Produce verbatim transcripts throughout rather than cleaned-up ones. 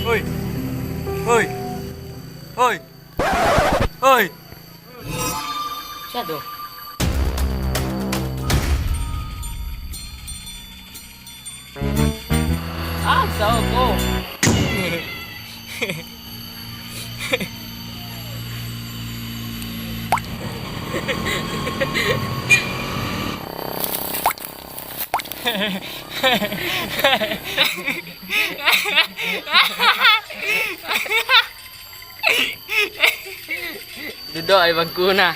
Oi. Oi. Oi. Oi. Sia tu? Ah, sao ko. Duduak di bangku nah.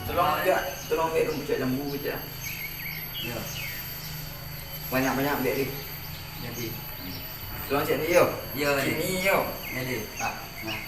Tolong ambiak, tolong ambiak tu pucak jambu kecek. Yo. Banyak-banyak ambiak, Dek. Jadi. Tolong cek ni, yo. Yo, Dek. Sini, yo. Jadi. Ah, nah.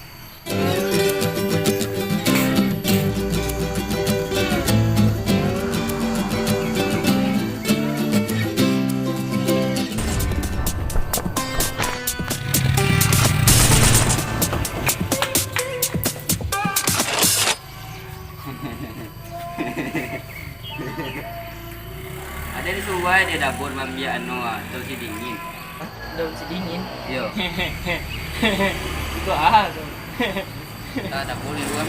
Ado disuruah dek Dabun maambiak anu, ah, daun sidingin. Hah? Daun sidingin? Iyo. Iko ah tu. Tak, Dabun di lua.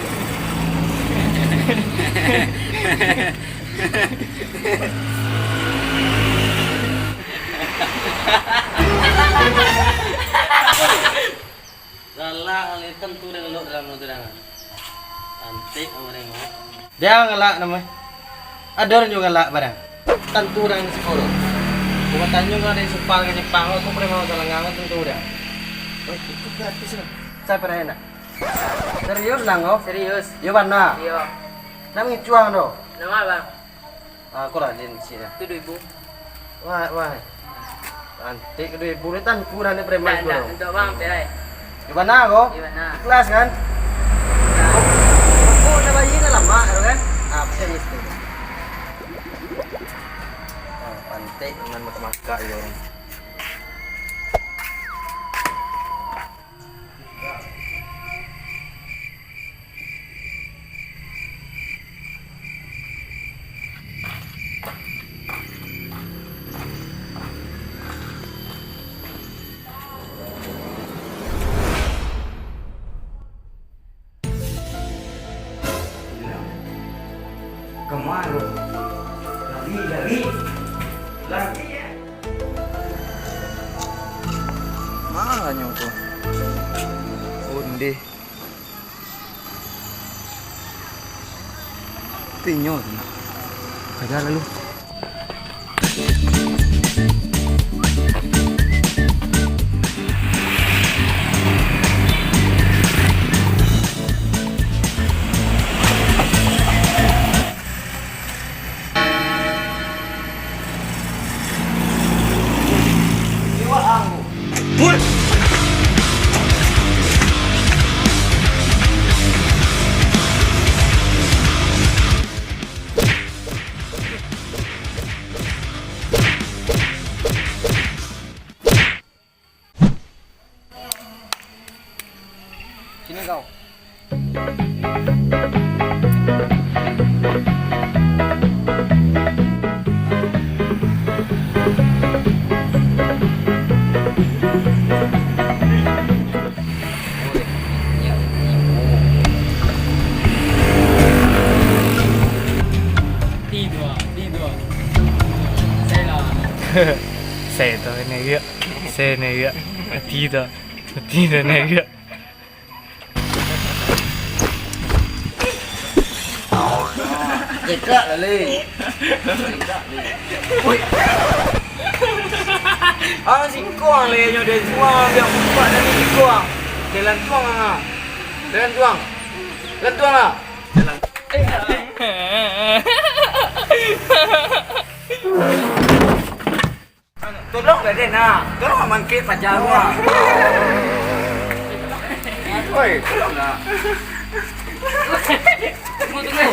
Galak, tantu den elok dalam tu, den. Cantik urang ko. Jan galak namo. Ado urang juo galak barang. Tantu urang di siko tu. Kok batanyo ka dari Supang ka Jepang, kok preman Salangang, tantu urang. Weh, itu gratis lah. Siapa yang nak? Serius, Lang, ko? Serius. Yo, bana. Iyo. Nak mangicuang tu? Nama, Bang? Ah, ko lah, Din, siko lah. Tu duo ribu. Wah, wah. Cantik duo ribu ni, tan kurang ni preman. Ndak, tu. Ndak, untuak Bang, ambiak lai. Di mana ko? Di mana? Ikhlas kan? Ikhlas. Ko nak bayia nak lama tu kan? Ah, pasti mesti. Ah, cantik dengan mata-mata dia. Kama? Lari, lari. Lari, ya. Mananyo tu? Ondeh. Tinyo tu nak. Kaja lalu. Sini kau. Tidur, tidur. Saya lah. Saya tu ni juga. Saya ni juga. Mati tu. Mati tu ni juga. Cekak lah, Leh. Woi. Ah, singkong, Leh, nyo dia jual, dia buka dari singkong. Dia lantuang, ah. Dia lantuang. Lantuang lah. Dia lan-, eh. Tolonglah, Den, ah. Tolong mangkek paja ko, ah. Oi, tolonglah. Tunggu, tunggu.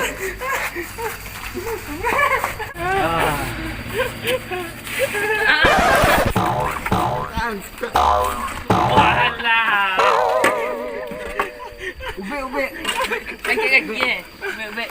Walah. Ubek, ubek. Kaki, kaki, eh. Ubek, ubek.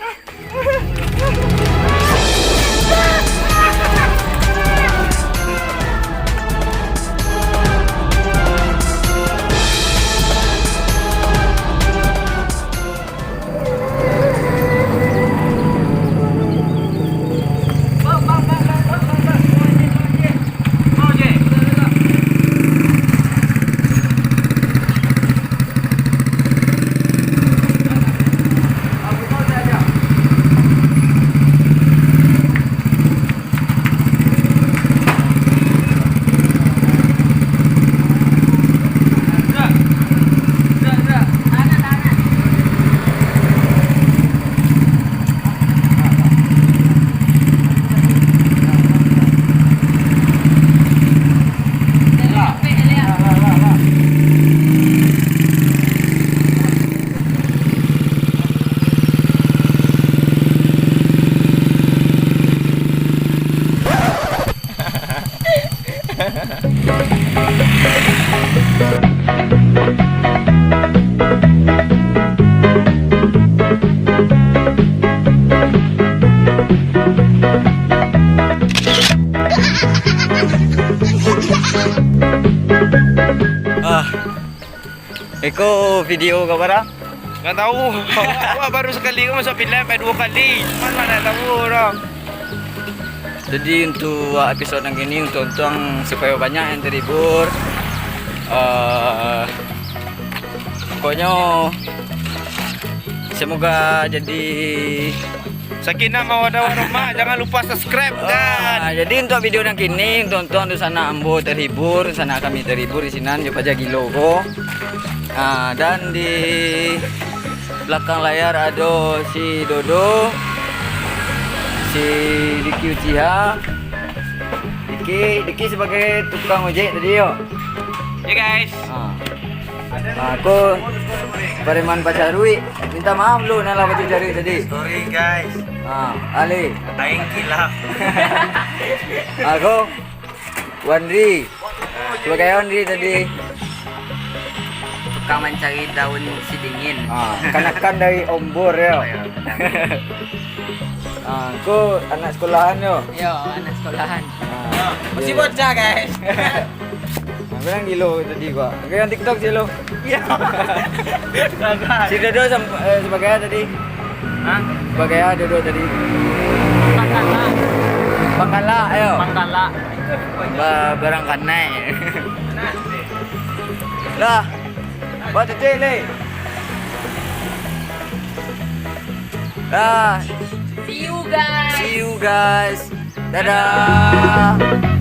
Ah, iko video ka bara? Nggak tahu. Awak baru sekali ko masuk film, eh, dua kali. Mana nak tahu orang? Jadi, untuk episode nan kini, untuang-untuang supaya banyak yang terhibur. Eh, pokoknya, semoga jadi Sakinah mawaddah warahmah. Jangan lupa subscribe, kan? Ah, jadi, untuk video nan kini, untuang-untuang dunsanak ambo terhibur, dunsanak kami terhibur di sinan, jo paja gilo ko. Ah, dan di belakang layar ado si Dodo, si Diki Uchiha. Diki, Diki sebagai tukang ojek tadi, yo. Ya, guys. Ah. Ah, ko preman pacaruik. Minta maaf lu, nan lah pacaruik tadi. Sorry, guys. Ah, Ale. Aing kilaf. Ah, ko Wandri. Sebagai Wandri tadi. Tukang mancari daun sidingin. Ah, kanakan dari Ombor, yo. Oh, yo, benar. Ah, ko anak sekolahan, yo. Yo, anak sekolahan. Ah, masih bocah, guys. Nah, ko nan gilo tadi, ko. Ko nan TikTok sih, lo. Iya. Si Dodo sam-, eh, sebagai apa tadi? Hah? Sebagai apa Dodo tadi? Pangkala. Pangkala, yo. Pangkala. Ba-, barang kanai. Lah. Buat titik, Le. Dah. See you, guys. See you, guys. Dadah.